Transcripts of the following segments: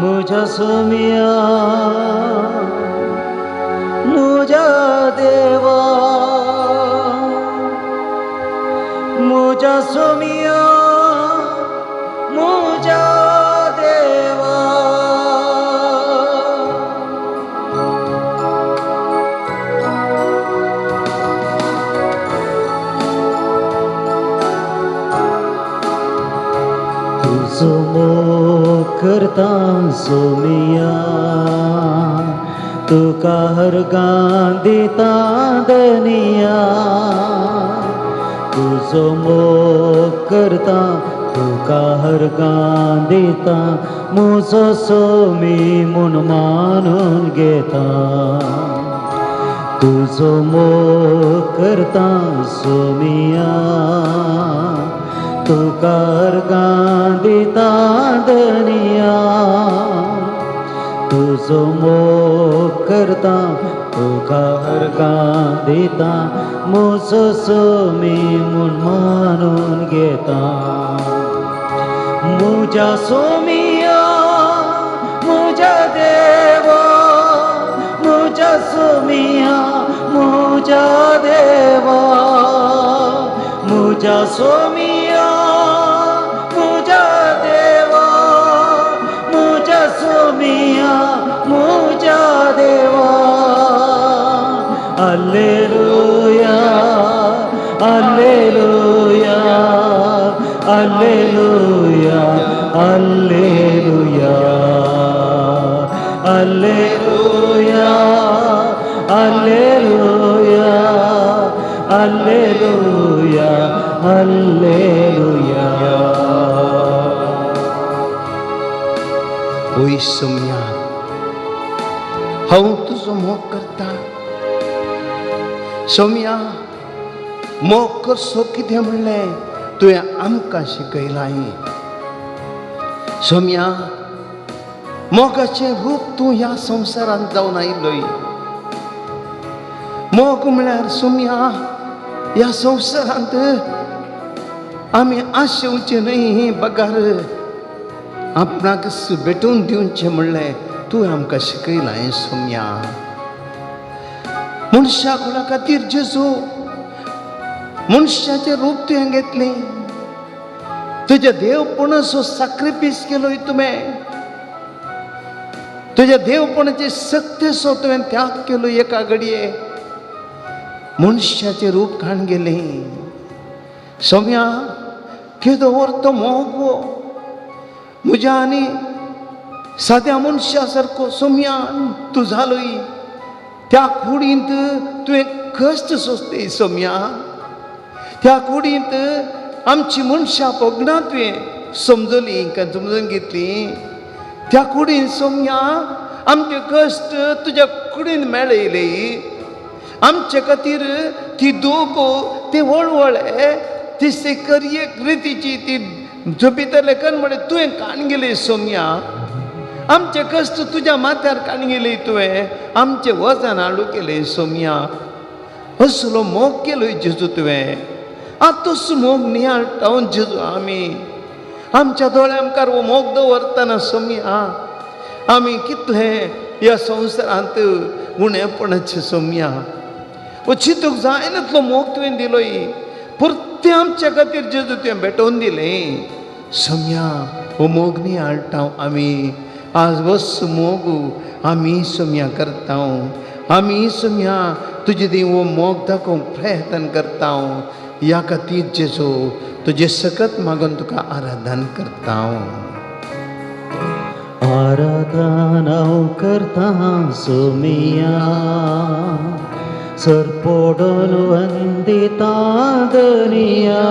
म्हज्या सोम्या म्हज्या देवा म्हज्या सोम्या म्हज्या देवा। तुजो मोग करता सोमिया तुका हरगां दिता दनिया तुजो मोग करता तुका हरगां दिता म्हजो सोमी म्हूण मानून घेता तुजो मोग करता सोमिया तुका हरगां दिता दनिया तुजो मोग करता तुका हरगां दिता म्हजो सोमी म्हूण मानून घेता म्हज्या सोमिया म्हज्या देवा म्हज्या सोमिया म्हज्या देवा म्हज्या सोमिया म्हज्या देवा म्हज्या सोमिया म्हज्या देवा। Alleluia alleluia alleluia alleluia alleluia alleluia alleluia alleluia. ओय सोम्या हांव तुजो मोग करता सोम्या मोग करचो कितें म्हणलें तुवें आमकां शिकयलां सोम्या मोगाचें रूप तूं ह्या संवसारांत जावन आयलोय मोग म्हळ्यार सोम्या ह्या संवसारांत आमी आशेवचें न्हय बगार आपणाक भेटून दिवचें म्हणलें तुवें आमकां शिकयलां सोम्या। मनशा कुळा खातीर जेजू मनशाचें रूप तुवें घेतलें तुज्या देवपणाचो साक्रिफीस केलोय तुवें तुज्या देवपणाचे सक्तेचो तुवें त्याग केलो एका घडये मनशाचें रूप काण गेलें सोम्या केदो व्हर तो मोग हो म्हज्या आनी साद्या मनशा सारको सोम्या तूं जालोय त्या कुडींत तुवें कश्ट सोंसले सोम्या त्या कुडींत आमची मनशां भोगणां तुवें समजली समजून घेतली त्या कुडीन सोम्या आमचे कश्ट तुज्या कुडीन मेळयले आमचे खातीर ती दूख ती वळवळे ती सेकरी एक रितीची ती भितरले कणमणे तुवें काण गेली सोम्या आमचे कश्ट तुज्या माथ्यार काण गेली तुवें आमचें वजन हाडू केलें सोम्या असलो मोग केलो जेजू तुवें आतां मोग नियाळटा जेजू आमी आमच्या दोळ्या मुखार हो मोग दवरतना सोम्या आमी कितले ह्या संवसारांत उणेपणाचे सोम्या हो चिंतूंक जायना मोग तुवें दिलोय परतें आमच्या खातीर जेजू तुवें भेटोवन दिलें सोम्या हो मोग नियाळटा आमी आज वस मोग आमी सोम्या करता आमी सोम्या तुजे दी हो मोग दाखोवंक प्रयत्न करता ह्या खातीर जेजू तुजें सकत मागून तुका आराधन करता। आराधना हांव करता सोमिया सरपोडून वंदिता दनिया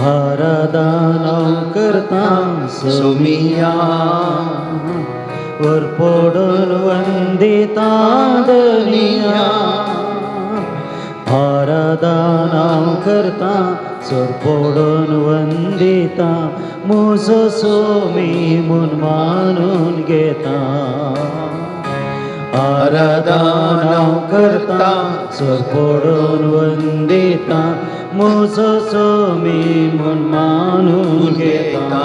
आराधना हांव करता सोमिया वरपोडून वंदिता दनिया आराधना हांव करता सरपोडून वंदिता म्हजो सोमी म्हूण मानून घेता आराधना हांव करता सरपोडून वंदिता म्हजो सोमी म्हूण मानून घेता।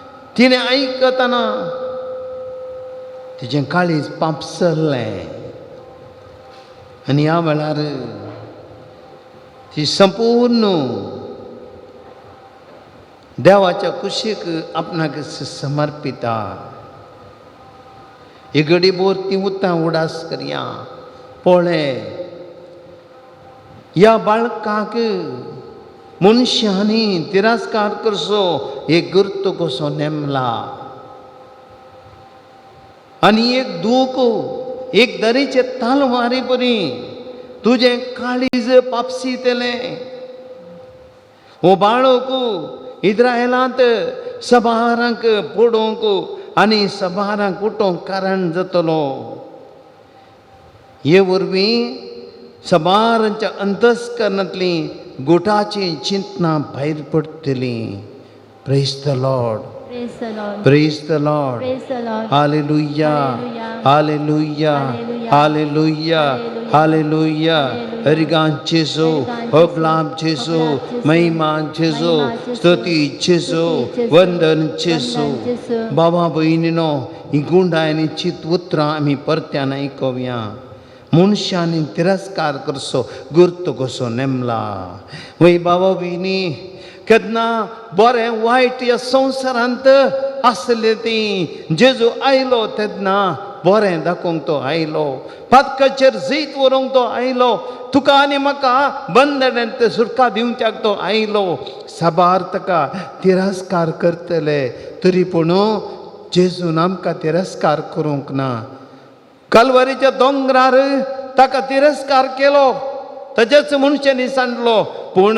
तिणें आयकतना तिजें काळीज पापसरलें आनी ह्या वेळार ती संपूर्ण देवाच्या कुशीक आपणाक समर्पिता. ही घडीभर ती उतां उडास करया. पळय ह्या बाळकाक मनशांनी तिरस्कार करचो एक गुर्त कसो नेमला आनी एक दूख एक दरेचे तालवारी बरी तुजें काळीज पापसितलें. हो बाळक इज्रायलांत सबारांक पडोवंक आनी सबारांक उठोवंक कारण जातलो. हे वरवीं सबारांच्या अंतस्करणांतलीं गुटाचीं चिंतनां भायर पडटलीं. Praise the Lord. Praise the Lord. Praise the Lord. Praise the Lord. Hallelujah. Hallelujah. Hallelujah. Hallelujah. हरिगान जेजू, होगलाम जेजू, महिमा जेजू, स्तुती जेजू, वंदन जेजू. बाबा भयणीनो, ही गुंडायनी चित उतरां आमी परत्यान आयकोवया. मनशांनी तिरस्कार करचो गुर्त कसो नेमला. वय बाबा भयणी, केन्ना बरें वायट ह्या संवसारांत आसलें ती जेजू आयलो तेन्ना बरें दाखोवंक तो आयलो, पातकाचेर जैत व्हरूंक तो आयलो, तुका आनी म्हाका बंधनांत सुटका दिवच्याक तो आयलो. साबार ताका तिरस्कार करतले तरी पूण जेजून आमकां तिरस्कार करूंक ना. कालवारीच्या दोंगरार ताका तिरस्कार केलो, ताजेच मनशांनी सांडलो, पूण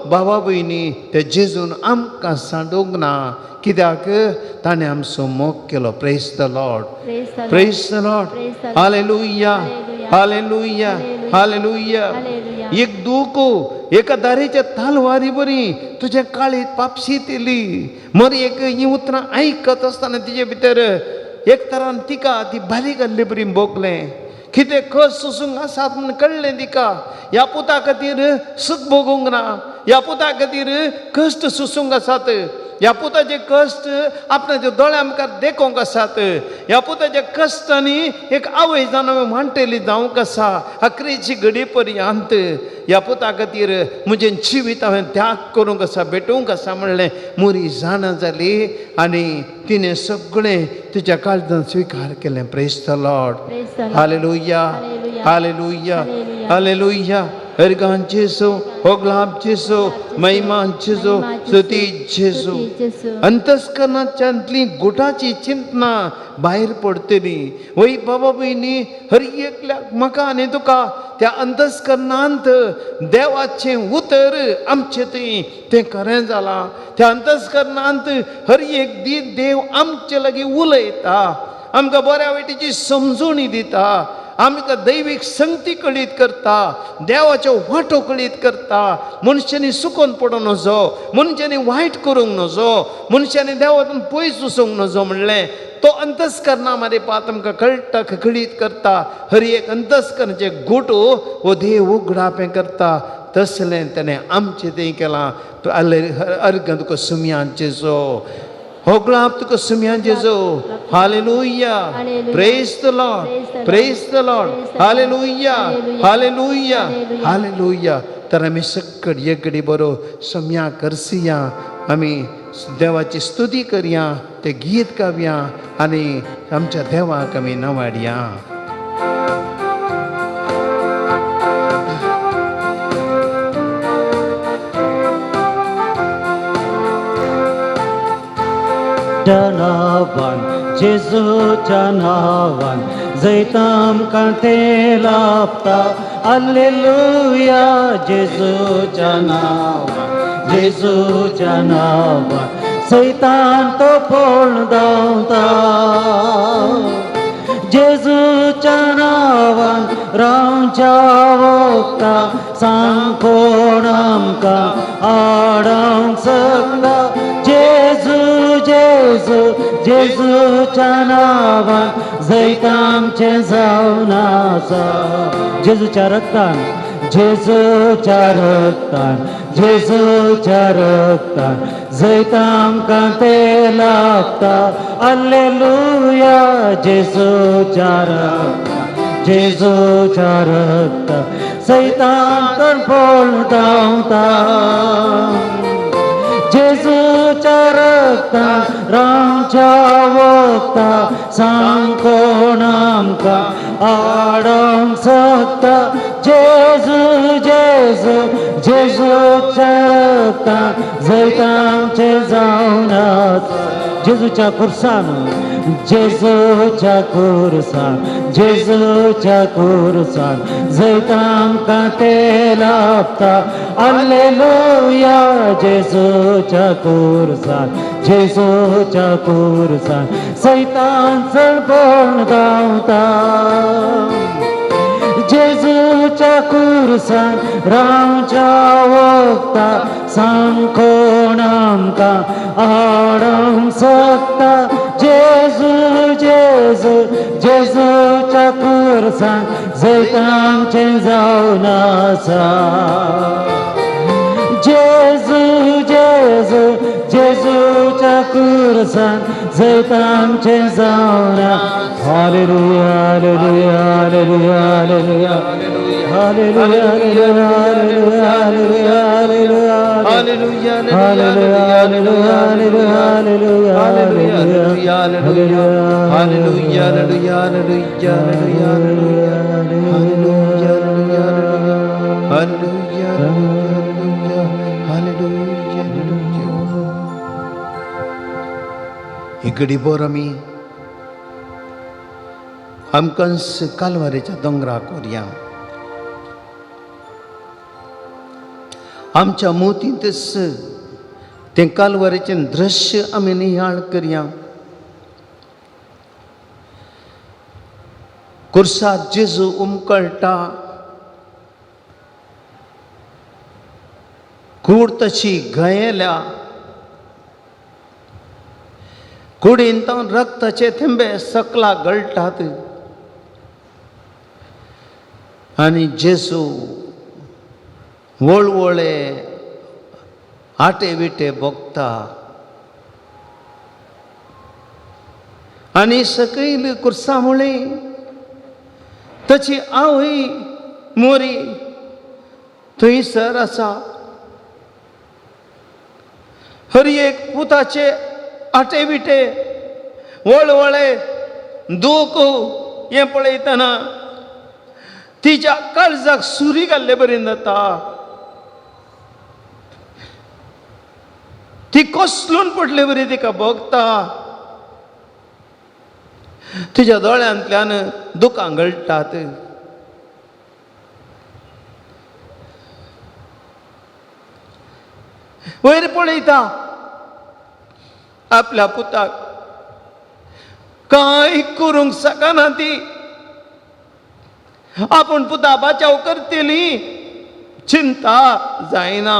बाबा भयणी ते जेजून आमकां सांडूंक ना. कित्याक ताणें आमचो मोग केलो. Praise the Lord. Praise the Lord. Praise the Lord. Praise the Lord. Hallelujah. Hallelujah. Hallelujah. Hallelujah. एक दूख एका दारेच्या तालवारी बरी तुजें काळीज पापशीत येली. मर एक हीं उतरां आयकत आसतना तिजे भितर एक तरान तिका ती बारीक आहली बरी भोगलें. कितें कस सोसूंक आसात म्हूण कळ्ळें तिका. ह्या पुता खातीर सूख भोगूंक ना, ह्या पुता खातीर कश्ट सोसूंक आसात, ह्या पुताचे कश्ट आपणाच्या दोळ्या मुखार देखोवंक आसात. ह्या पुताच्या कश्टांनी एक आवय जावन मांडटेली जावंक आसा अकरेची घडी पर्यंत. ह्या पुता खातीर म्हजें जिवीत हांवें त्याग करूंक आसा, भेटोवंक आसा म्हणलें मोरी जाणा जाली आनी तिणें सगळें तिच्या काळजान स्विकार केलें. Praise the Lord. Praise the Lord. Hallelujah. Hallelujah. Hallelujah. Hallelujah. Hallelujah. हरगान जेसू, होगलाम जेसू, महिमा जेसू, स्तुती जेसू. स्तुती जेजू. अंतस्करणाच्यांतली गुटाची चिंतना भायर पडटली. वय बाबा भयणी, हर एकल्याक म्हाका आनी तुका त्या अंतस्करणांत देवाचें उतर आमचें थंय तें खरें जालां. त्या अंतस्करणांत हर एक दीस देव आमचे लागीं उलयता, आमकां बऱ्या वायटीची समजूणी दिता, आमकां दैवीक संगती कळीत करता, देवाच्यो वाटो कळीत करता. मनशांनी सुकोन पडूं नजो, मनशांनी वायट करूंक नजो, मनशांनी देवातून पयस वचूंक नजो म्हणलें तो अंतस्करणा मारे पात आमकां कळटा, कळीत करता. हर एक अंतस्करणाचे गुट हो देव उगडापें करता. तसलें तेणें आमचें तें केलां. अर्घ तुका सुमयान जेजो, होगळाप तुका सुमयान Jeju. Hallelujah. Hallelujah. Praise the Lord. Praise the Lord. Praise the Lord. Praise the Lord. Hallelujah. Hallelujah. Hallelujah. Hallelujah. Hallelujah. तर आमी सकट एकडे बरो सम्या करसिया, आमी देवाची स्तुती करया, ते गीत गावया आनी आमच्या देवाक आमी नवाडया. नांवान, जेजूच्या नांवान जैत आमकां तें लाभता. आलेलुया. जेजूच्या नांवान, जेजूच्या नांवान सैतान तो पळून धांवता. जेजूच्या नांवान रावच्या वखदां सांग कोण आमकां आडावंक शकता. जेजू, जेजू, जेजूच्या नांवान जैत आमचें जावन आसा. जेजूच्या रक्तान, जेजूच्या रक्तान, जेजूच्या रक्तान जैत आमकां तें लाभता. आल्लेलुया. जेजूच्या रक्तान, जेजूच्या रक्तान सैतान तर पळून धांवता. जेजूच्या रक्तान रावच्या वखदा, सांग कोण आमकां आडोवंक शकता? जेजू, जेजू, जेजूच्या रक्तान जैत आमचें जावन आसा. जेजूच्या खुर्सान, जेजूच्या खुर्सान, जेजूच्या खुर्सान जैत आमकां तें लाभता. आल्लेलुया. जेजूच्या खुर्सान, जेजूच्या खुर्सान सैतान चड पळून धांवता. जेजूच्या खुर्सान रावच्या वखदा, सांग कोण आमकां आडोवंक शकता? जेजू, जेजू, जेजूच्या खुर्सान जैत आमचें जावन आसा. जेजू, जेजू, जेजूच्या खुर्सान जैत आमचें जावन. Hallelujah, hallelujah, hallelujah, hallelujah, hallelujah, hallelujah, hallelujah, hallelujah. Hallelujah. Hallelujah, hallelujah, hallelujah, hallelujah. Hallelujah. Hallelujah, hallelujah, hallelujah, hallelujah, hallelujah, hallelujah, hallelujah, hallelujah. ही घडीभर आमी आमकां कालवारेच्या दोंगराक व्हरया. आमच्या मोतींतच तें कालवारेचें दृश्य आमी नियाळ करया. कुर्साद जेजू उमकळटा, कूड तशी घयेल्या, कुडीन तावन रक्ताचे थेंबे सकला गळटात आनी जेजू वळवळे आटे विटे भोगता आनी सकयल कुर्सा मुळे ताची आवय मोरी थंयसर आसा. हर एक पुताचे आटे विटे वळवळे दूख हें पळयतना तिच्या काळजाक सुरी घाल्ले बरें जाता. ती कोसलून पडले बरी तिका भोगता. तिच्या दोळ्यांतल्यान दुकां गळटात. वयर पळयता आपल्या पुताक, कांय करूंक शकना ती. आपूण पुता बाचाव करतली चिंता जायना.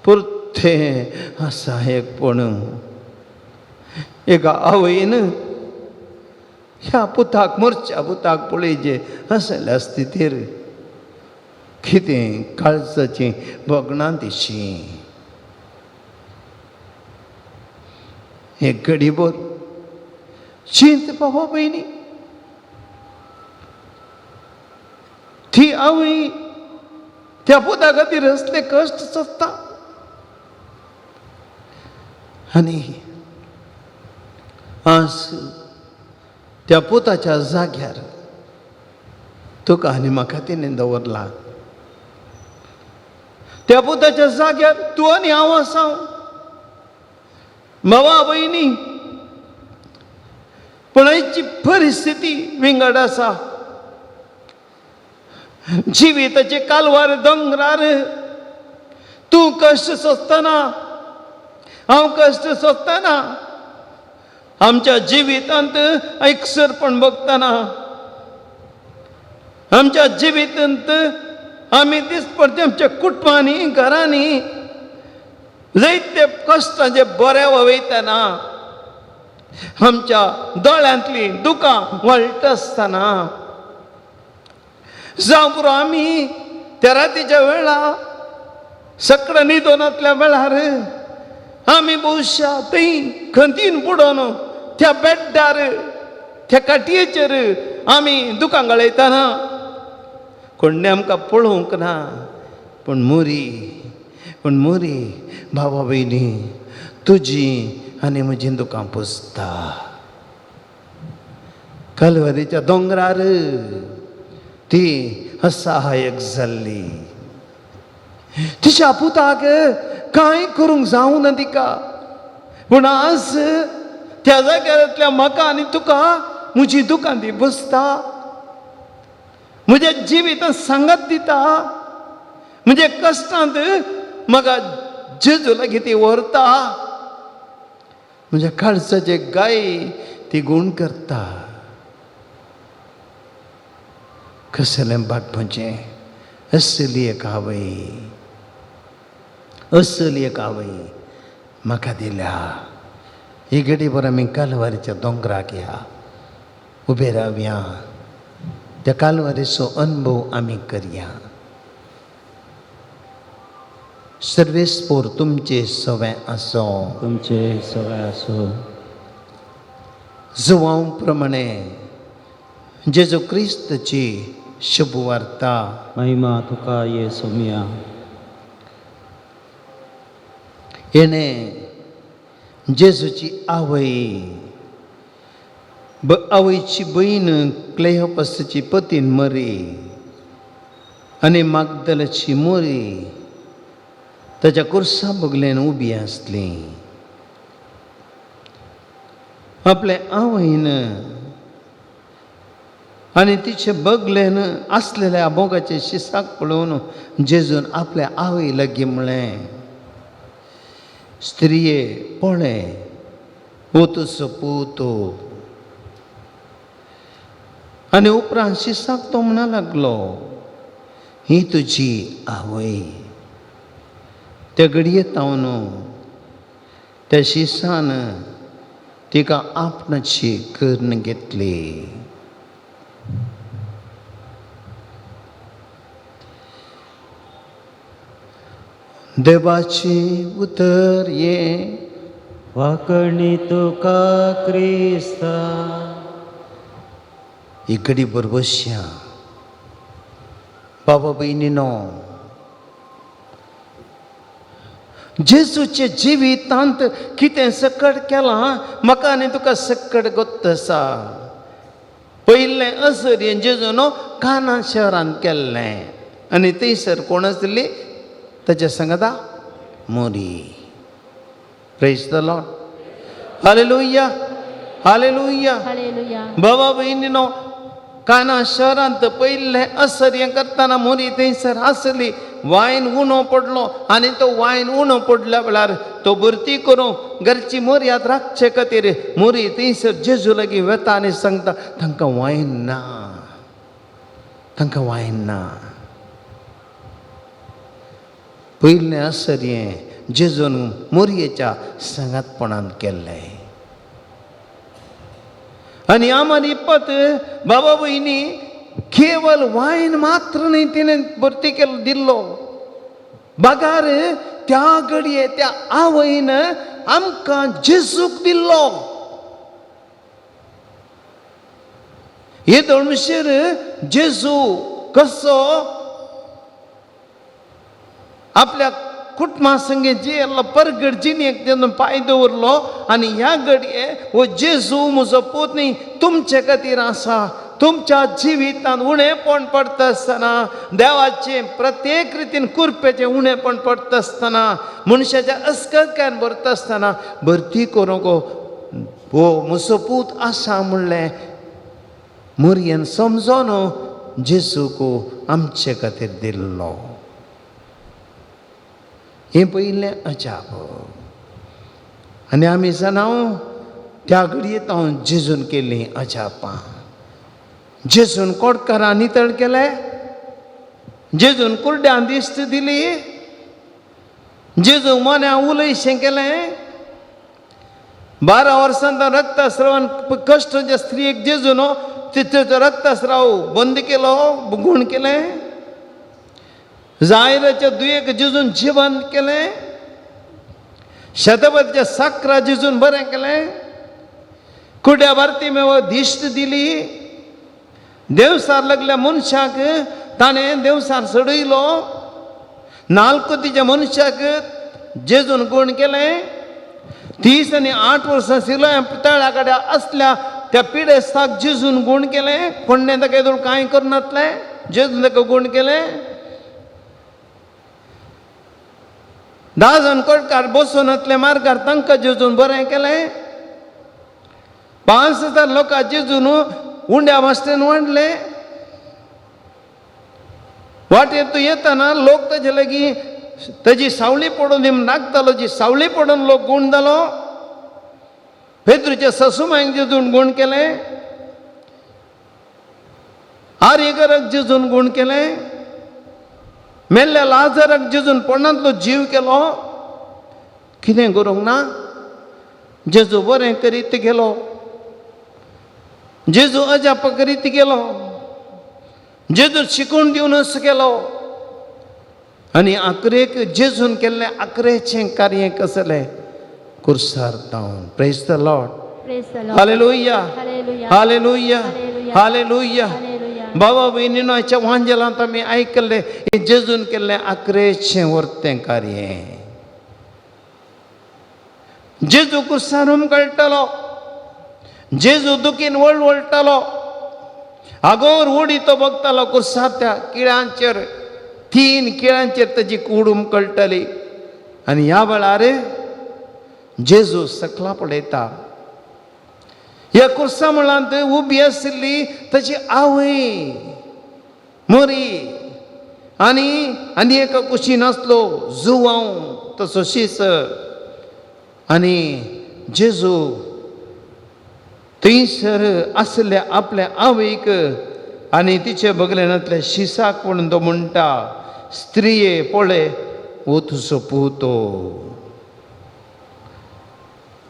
पुरतें आसा एक पूण एका आवयन ह्या पुताक मोरच्या पुताक पळयचे असल्या स्थितीर कितें काळजाचीं भोगणां दिशी. एक घडीभर चिंत बाबा भयणी, ती आवय त्या पुता खातीर असले कश्ट सोंसता आनी आज त्या पुताच्या जाग्यार तुका आनी म्हाका तिणें दवरला. त्या पुताच्या जाग्यार तूं आनी हांव आसा. भावा भयणी, पूण आयची परिस्थिती विंगड आसा. जिविताचे कालवार दोंगरार तूं कश्ट सोंसतना, हांव कश्ट सोंसतना, आमच्या जिवितांत एकसरपण भोगतना, आमच्या जिवितांत आमी दिसपडटे आमच्या कुटुंबांनी घरांनी जायते कश्टांचे बरे वयतना, आमच्या दोळ्यांतलीं दुकां वळटा आसतना, जावं पुरो आमी त्या रातीच्या वेळा सगळं न्हिदोनांतल्या वेळार आमी भोवशा थंय खंतीन बुडोन त्या बेड्डार त्या काटयेचेर आमी दुकां गळयतना कोणें आमकां पळोवंक ना, पूण मोरी, पूण मोरी भावा भयणी तुजी आनी म्हजी दुकां पुसता. कलवरीच्या दोंगरार ती असहायक जाल्ली, तिच्या पुताक कांय करूंक जावं ना तिका, पूण आज त्या जाग्यार म्हाका आनी तुका म्हजी दुकां ती बसता, म्हज्या जिवितांत सांगात दिता, म्हज्या कश्टांत म्हाका जेजू लागीं ती व्हरता, म्हज्या काळजाचे गाय ती गूण करता. कसलें भाग म्हजें, असली एक आवय, असली एक आवय म्हाका दिल्या. ही घडी भर आमी कालवारीच्या दोंगराक या उबे रावया, त्या कालवारीचो अनुभव आमी करया. सर्वेस्पोर तुमचे सवे आसो, तुमचे सगळे आसो. जुवांव प्रमाणे जेजू क्रिस्तची शुभवार्ता. महिमा तुका ये सोमिया. हेणें जेजूची आवय आवयची भयण क्लेयोपसची पतीन मरी आनी मागदलाची मोरी ताच्या कुर्सा बगलेन उबी आसली. आपले आवयन आनी तिचे बगलेन आसलेल्या मोगाचे शिसाक पळोवन जेजून आपल्या आवय लागीं म्हळें, स्त्रिये पळय हो तुजो पूत. आनी उपरांत शिसाक तो म्हणा लागलो, ही तुजी आवय. त्या घडये तावन त्या शिसान तिका आपणाची करून घेतली. देवाची उतर ये वाकणी तुका क्रिस्ता. ही घडी बरबसया बाबा भयणीनो, जेजूचे जिवितांत कितें सकट केलां म्हाका आनी तुका सकट गोत्त आसा. पयलें असर हें जेजून काना शहरांत केल्लें आनी थंयसर कोण आसली ताच्या सांगता मोरी. Praise the Lord, hallelujah, hallelujah. Hallelujah. बाबा भयणीनो, काना शहरांत पयलें असर हें करतना मोरी थंयसर आसली. वायन उणो पडलो आनी तो वायन उणो पडल्या वेळार तो भरती करूं घरची मोरयाद राखचे खातीर मोरी थंयसर जेजू लागीं वेता आनी सांगता, तांकां वायन ना, तांकां वायन ना. पयलें असर हें जेजून मोरयेच्या सांगातपणान केल्लें. आनी आमारी पत बाबा भयणी केवल वायन मात्र न्हय तिणें भरती केलो दिल्लो, बगार त्या घडये त्या आवयन आमकां जेजूक दिल्लो. हे दोळमिशेर जेजू कसो आपल्या कुटुंबा संगे जियेल्लो परगड जिणेक तेन्ना पांय दवरलो आनी ह्या घडये हो जेजू म्हजो पूत न्ही तुमचे खातीर आसा. तुमच्या जिवितांत उणेपण पडटा आसतना, देवाचें प्रत्येक रितीन कुरपेचें उणेपण पडटा आसतना, मनशाच्या अस्कत्यान भरता आसतना भरती करूंक हो म्हजो पूत आसा म्हणलें मोरयेन समजोन जेजूक आमचे खातीर दिल्लो. हें पयलें अजाप. आनी आमी जाणा त्या घडयेत हांव जेजून केल्लीं अजापां. जेजून कोडकारां नितळ केले, जेजून कुर्ड्यां दिश्ट दिली, जेजू मोन्या उलयशें केलें. 12 वर्सां रक्तस्रावान कश्ट ज्या स्त्रियेक जेजून तिचो रक्तस्राव बंद केलो, गूण केलें. जायराच्या दुयेक जेजून जिवंत केलें. शतपथीच्या साकरा जेजून बरें केलें. कुड्या बार्तिमेवाक दिश्ट दिली. देवसार लागल्या मनशाक ताणें देवसार चडयलो. नालकुतीच्या मनशाक जेजून गूण केलें. 38 वर्सां सिलोया तळ्या कडेन आसल्या त्या पिडेस्ताक जेजून गूण केलें. कोणें ताका येदोळ कांय करनातलें, जेजून ताका गूण केलें. 10 जाण कोटकार बसून आसले मार्गार, तांकां जेजून बरें केलें. 5000 लोकां जेजून उंड्या मास्टेन वाडले. वाटेर तूं येतना लोक ताजे लागीं ताजी सावळी पडून दी नागतालो, जी सावळी पडून लोक गूण जालो. पेद्रूच्या ससुमांक जेजून गूण केलें. आर्यकराक जेजून गूण केलें. मेल्ल्या लाजराक जेजून पोंडांतलो जीव केलो. कितें करूंक ना, जेजू बरें करीत गेलो, जेजू अजाप करीत गेलो, जेजू शिकून दिवनच गेलो. आनी आकरेक जेजून केल्लें आकरेचें कार्य कसलें, कुर्सार जावन. Praise the Lord. Hallelujah, hallelujah, hallelujah. बाबा भयणीनो, हाच्या वांजेलांत आमी आयकल्लें हें जेजून केल्लें आकरेचें वर्तें कार्य. जेजू कुर्सार हुमकळटालो, जेजू दुखीन वळवळटालो, आगोर उडी तो बगतालो कुर्सार त्या किळ्यांचेर, 3 किळ्यांचेर ताजी कूड हुमकळटाली. आनी ह्या वेळार जेजू सकला पळयता. ह्या कुर्सा मुळांत उबी आशिल्ली ताजी आवय मोरी आनी आनी एका कुशीन आसलो जुवांव तसो शीस. आनी जेजू थंयसर आसल्या आपल्या आवयक आनी तिचे बगलेनांतल्या शिसाक म्हणून तो म्हणटा, स्त्रिये पळय हो तुजो पूत.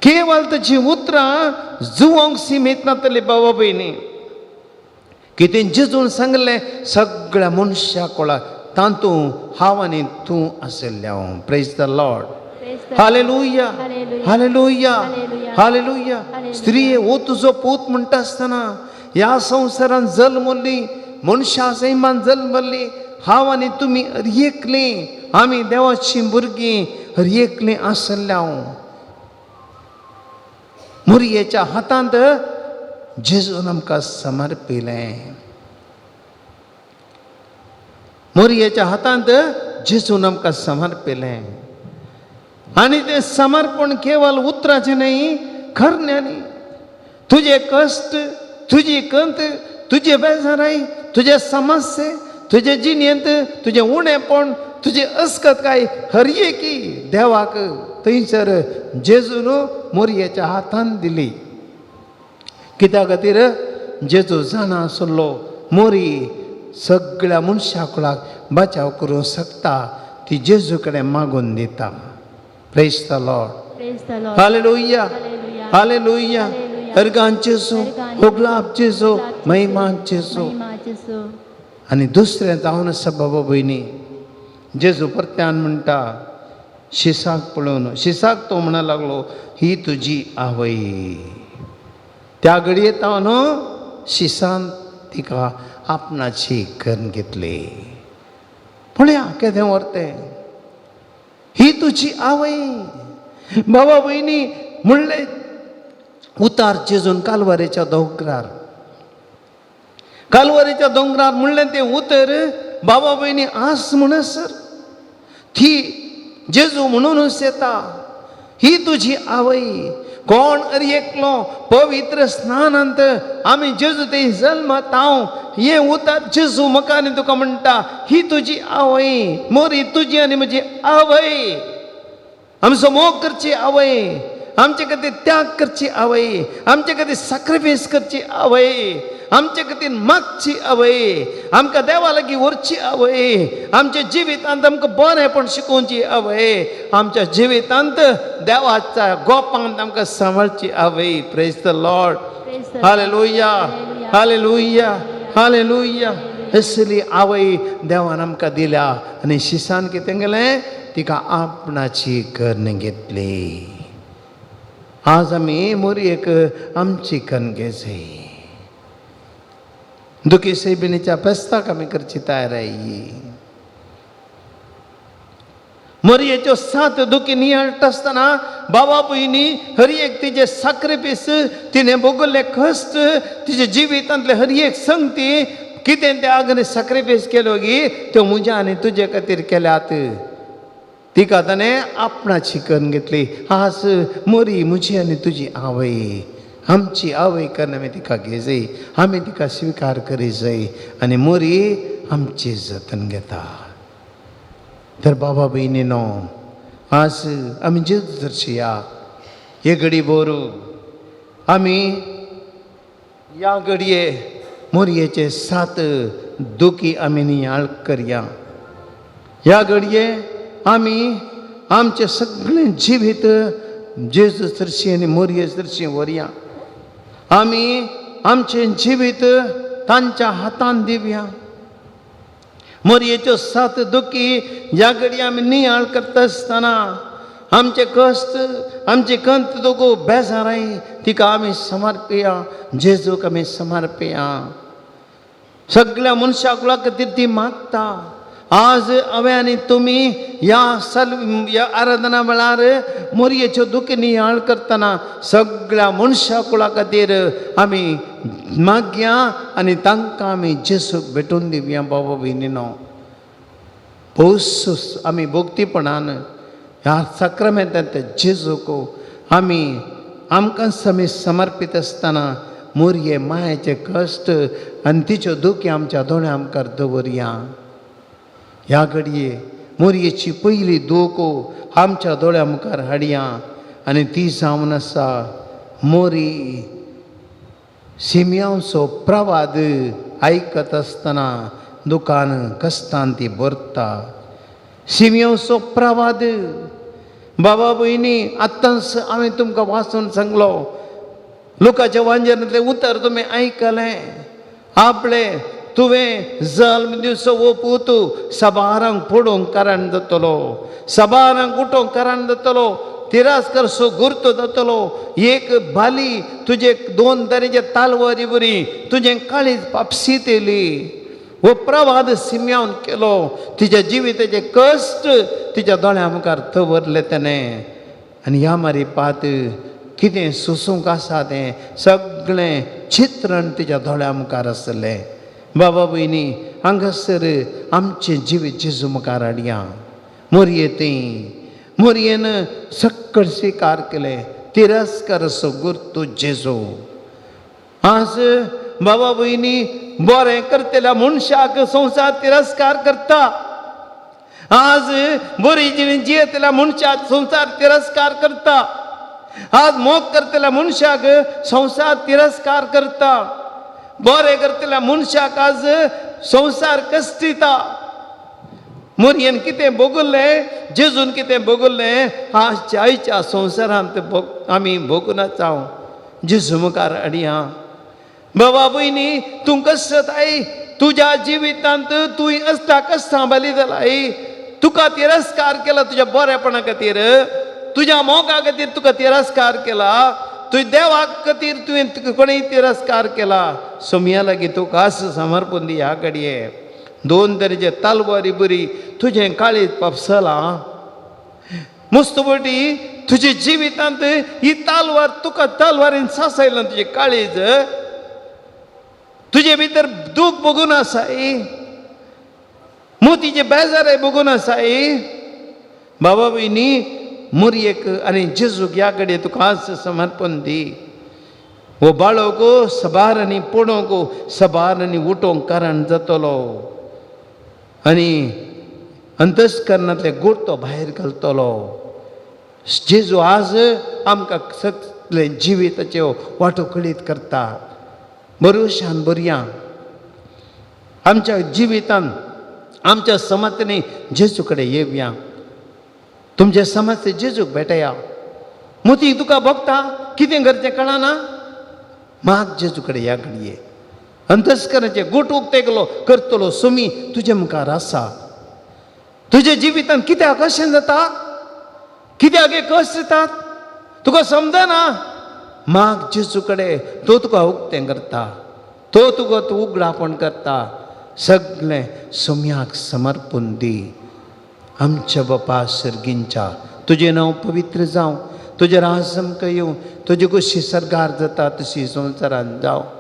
केवल ताची उतरां जुवोंक सिमीत नातली बाबा भयणी, कितें जेजून सांगलें सगळ्या मनशा कोळा तातूंत हांव आनी तूं आशिल्लें हांव. Praise the Lord. Hallelujah, hallelujah, hallelujah. स्त्रिये हो तुजो पूत म्हणटा आसतना ह्या संवसारान जल्मल्ली मनशा सैमान जल्मल्ली हांव आनी तुमी हर एकलीं, आमी देवाचीं भुरगीं हर एकलीं आशिल्लें हांव. मोरयेच्या हातांत जेजून आमकां समर्पिलें. मोरयेच्या हातांत जेजून आमकां समर्पिलें. आनी तें समर्पण केवल उतराचें न्हय, खरण्यांनी तुजे कश्ट, तुजी कंत, तुजे बेजाराय, तुजे समस्ये, तुजे जिणेंत तुजें उणेपण, तुजी अस्कतकाय हर एकी देवाक थंयसर जेजून मोरयेच्या हातान दिली. कित्या खातीर जेजू जाणा आसलो मोरी सगळ्या मनशा कुळाक बचाव करूंक शकता, ती जेजू कडेन मागून दिता. Praise the Lord. Hallelujah, hallelujah. Organ जेजू, होगलाब जेजू, महिमान जेजू. आनी दुसरें जावन आसा बाबा भयणी, जेजू परत्यान म्हणटा शिसाक पळोवन, शिसाक तो म्हणा लागलो, ही तुजी आवय. त्या घडये न्हू शिसान तिका आपणाची करून घेतली. पळया केदें व्हरतें, ही तुजी आवय. बाबा भयणी म्हणलें उतार जेजून कालवारेच्या दोंगरार, कालवारेच्या दोंगरार म्हणलें तें उतर बाबा भयणी आस म्हणसर ती जेजू म्हणूनच येता, ही तुजी आवय. कोण अरी एकलो पवित्र स्नानांत आमी जेजू ते जल्मात हांव हें उतर जेजू म्हाका आनी तुका म्हणटा, ही तुजी आवय. मोरी तुजी आनी म्हजी आवय, आमचो मोग करची आवय, आमचे खातीर त्याग करची आवय, आमचे खातीर सॅक्रिफायस करची आवय, आमचे खातीर मागची आवय, आमकां देवा लागीं व्हरची आवय, आमच्या जिवितांत आमकां बरेंपण शिकोवची आवय, आमच्या जिवितांत देवाच्या गोपांत आमकां सांबाळची आवय. Praise the Lord. Hallelujah. Hallelujah, hallelujah. असली आवय देवान आमकां दिल्या आनी शिसान कितें केलें, तिका आपणाची कर्ण घेतली. आज आमी मोरयेक आमची कन्न घेजय. दुखी सैबिणीच्या फेस्ताक आमी करची तयाराय. मोरयेच्यो सात दुखी नियाळटा आसतना बाबा भयणी हर एक तिजे साक्रिफीस, तिणें भोगल्ले कश्ट, तिजे जिवितांतले हर एक संगती कितें त्या आग्ने साक्रिफीस केलो गी त्यो म्हज्या आनी तुजे खातीर केल्यात. तिका ताणें आपणाची करून घेतली. आज मोरी म्हजी आनी तुजी आवय, आमची आवय करून आमी तिका घेजय, आमी तिका स्विकार करी जाय आनी मोरी आमची जतन घेता. तर बाबा भयणीनो, आज आमी जेजू दर्शया हे घडी बोरू आमी ह्या घडये मोरयेचे सात दुखी आमी नियाळ करया. ह्या घडये आमी आमचें सगळें जिवीत जेजू सरशी आनी मोरये सरशी व्हरया. आमी आमचें जिवीत तांच्या हातान दिवया. मोरयेच्यो सात दुखी ह्या घडये आमी नियाळ करता आसतना आमचे कश्ट, आमचे कंत दोगो बेजाराय तिका आमी समर्पया, जेजूक आमी समर्पया. सगळ्या मनशाक खातीर ती मागता. आज हांवें आनी तुमी ह्या सल ह्या आराधना वेळार मोरयेच्यो दुखी नियाळ करतना सगळ्या मनशा कुळा खातीर आमी मागया आनी तांकां आमी जेजूक भेटून दिवया. बाबा भयणीनो, भोवस आमी भोक्तीपणान ह्या साक्रमेंतांत जेजूक आमी आमकांच आमी समर्पीत आसतना मोरये मायेचे कश्ट आनी तिच्यो दुखी आमच्या दोळ्या मुखार दवरया. ह्या घडये मोरयेची पयली दूख आमच्या दोळ्या मुखार हाडया आनी ती जावन आसा मोरी सिमयांचो प्रवाद आयकत आसतना दुकान कश्टान ती भरता. सिमयांचो प्रवाद बाबा भयणी आत्तांच हांवें तुमकां वाचून सांगलो. लोकांच्या वांजनांतलें उतर तुमी आयकलें. आपले तुवें जल्म दिवचो हो पूत सबारांक पडोवंक कारण जातलो, सबारांक उठोवंक कारण जातलो, तिरस्कार सो गुर्तो जातलो. एक बाली तुजे दोन तरेचे तालवारी बरी तुजें काळीज पापसीत येयली. हो प्रवाद सिम्यावन केलो. तिच्या जिविताचे कश्ट तिच्या दोळ्या मुखार दवरले तेणें आनी ह्या मारी पात कितें सोसूंक आसा तें सगळें चित्रण तिच्या दोळ्या मुखार आसलें. बाबा भयणी, हांगासर आमचें जिवीत जेजू मुखार हाडया. मोरये ती मोरयेन सक्कड स्विकार केलें तिरस्कार असो गुर्तू जेजू. आज बाबा भयणी बरें करतल्या मनशाक संवसार तिरस्कार करता. आज बरी जिणी जियेतल्या मनशाक संवसार तिरस्कार करता. आज मोग करतल्या मनशाक संवसार तिरस्कार करता. बरें करतल्या मनशाक आज संवसार कश्टिता. मोरयेन कितें भोगुल्लें, जेजून कितें भोगुल्लें, आज आयच्या संवसारांत आमी भोगून हांव जेजू मुखार हाडया. बाबा भयणी, तूं कसताय तुज्या जिवितांत तूं असता कश्टां बली जालाय. तुका तिरस्कार केला तुज्या बरेपणा खातीर, तुज्या मोगा खातीर तुका तिरस्कार केला. तुज्या देवा खातीर तुवें कोणेय तिरस्कार केला. सोमया लागीं तुका समर्पण दी. ह्या घडये दोन तरेचे तालवारी बरी तुजें काळीज पापसलां. मुस्तपटी तुज्या जिवितांत ही तालवार तुका तालवारीन सासयलां तुजें काळीज. तुजे भितर दूख भोगून आसाय, मोतीचे बेजाराय भोगून आसाय. बाबा भयणी, मोरयेक आनी जेजूक ह्या कडेन तुका आज समर्पण दी. हो बाळोक सबार आनी पडोवंक, सबार आनी उठोवंक कारण जातलो आनी अंतस्करणांतले गुर्तो भायर घालतलो. जेजू आज आमकां सगळे जिविताच्यो वाटो कळीत करता. बरोशान बरया आमच्या जिवितान आमच्या समाजांनी जेजू कडेन येवया. तुमच्या समाज जेजूक भेटया. मोती तुका भोगता कितें करचें कळना, माग जेजू कडेन ह्या घडये. अंतस्कराचे गुट उक्ते केलो करतलो सुमी तुजे मुखार आसा. तुज्या जिवितान कित्याक अशें जाता, कित्याक हे कश्ट येतात तुका समजना, माग जेजू कडेन, तो तुका उक्तें करता, तो तुका तूं उगडापण करता. सगळें सोम्याक समर्पून दी. आमच्या बापा सर्गींच्या, तुजें नांव पवित्र जावं, तुजें राज आमकां येवं, तुजी गोशी सरकार जाता तशी संवसारान जावं.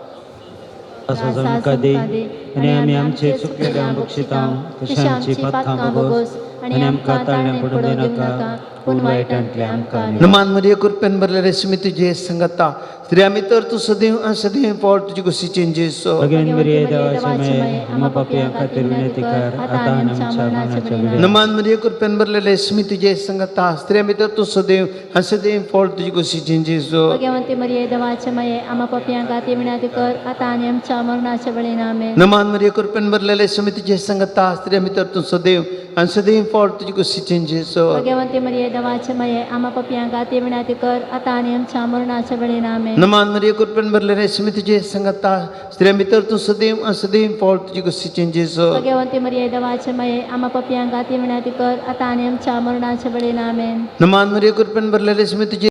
आमकां दी आनी आमी आमचे चुकलेल्या बक्षितां तशें आमची पातकां भोगोस आनी आमकां ताळण्यां पडून दिनाका पूण वायटांतले आमकां न्ही. नमान मरिया, कृपेन भरलेले सुमी तुजे संगता, स्त्रिया भितर तूं सदैव आनी सदैव फळ तुजी गोशीचें जेजू. भगवान मरिये देवाचे माये, आम्हा पापयां खातीर विनंती कर आतां आनी आमच्या मरणाच्या वेळार. नमान मरिया, कृपेन भरलेले सुमी तुजे संगता, स्त्रिया भितर तूं सदैव आनी सदैव फळ तुजी गोशीचें जेजू. भगवंती मरिये देवाचे माये, आम्हा पापयां खातीर विनंती कर आतां आनी आमच्या मरणाच्या वेळेर. आमेन. नमान मरिया, कृपेन भरलेले सुमी तुजे संगता, स्त्रिया भितर तूं सदैव आनी सदैव फळ तुजी गोशीचें जेजू. भगवंती मरिये देवाचे माये, आम्हा पापयां खातीर विनंती कर आतां आनी आमच्या मरणाच्या वेळेर. आमेन. नमान मरिया, कृपेन भरलेले सुमी तुजे संगता, स्त्रिया भितर तूं सदैव आनी सदैव फळ तुजी गोशीचें जेजू. भगवंती मरिये देवाचे माये, आम्हा पापयां खातीर विनंती कर आतां आनी आमच्या मरणाच्या वेळेर. आमेन. नमान मरिया, कृपेन भरलेले सुमी तुजे